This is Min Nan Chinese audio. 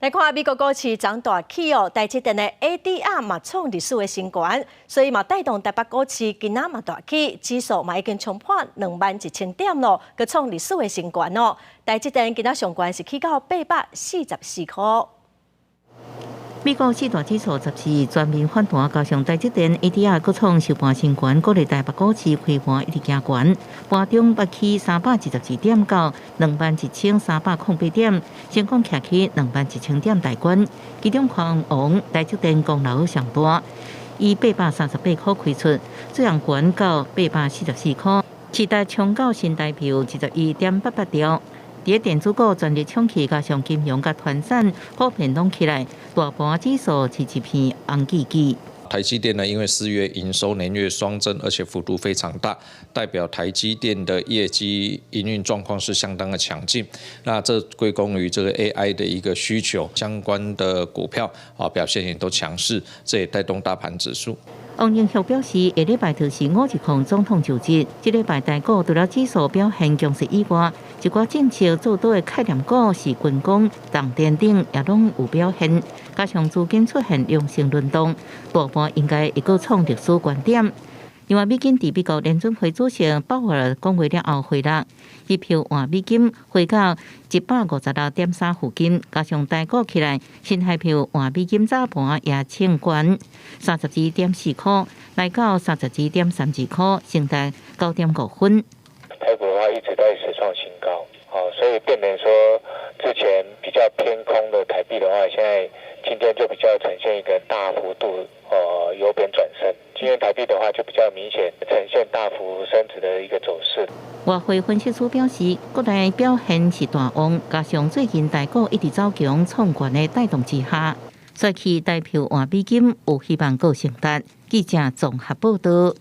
來看美國股市漲大起哦，台積電的 ADR 嘛創歷史的新高，所以嘛帶動台北股市今仔嘛大起，指數嘛已經衝破21,000點咯，閣創歷史的新高哦。台積電今仔上懸是起到844塊。美國四大指數14日全面反彈，加上台積電 ADR 閣創收盤新高，鼓勵台北股市開盤一直行懸，盤中捌起322點到21,308點，成功徛起21,000點大關。其中寬王台積電功勞上大，以838塊開出，最後懸到844塊，市值衝到新台幣21.88兆。佇電子股全力衝起，加上金融佮傳產普遍攏起來，大盤指數是一片紅吱吱。台積電呢，因為4月營收年月雙增，而且幅度非常大，代表台積電的業績營運狀況是相當的強勁。那這歸功於這個 AI 的一個需求，相關的股票啊表現也都強勢，這也帶動大盤指數。王英曉表示，下禮拜就是五二零總統就職，這禮拜台股除了指數表現強勢以外，一寡政策做多的概念股是軍工、重電等也攏有表現，加上資金出現良性輪動，大盤應該會閣創歷史高點。另外，美金佇美國聯準會主席鮑威爾講話了後回落，日票換美金回到156.3附近，加上台股起來，新台票換美金早盤也衝懸32.4塊，來到32.32塊，成台9.5分。台股的話一直在續創新高，好，所以變成說之前比較偏空的台幣的話，現在今天就比較呈現一個大幅度由貶轉升。今天台幣的話就比較明顯呈現大幅升值的一個走勢。外匯分析師表示，國內表現是大旺，加上最近台股一直走強創高的帶動之下，所以台票換美金有希望閣升值。記者綜合報道。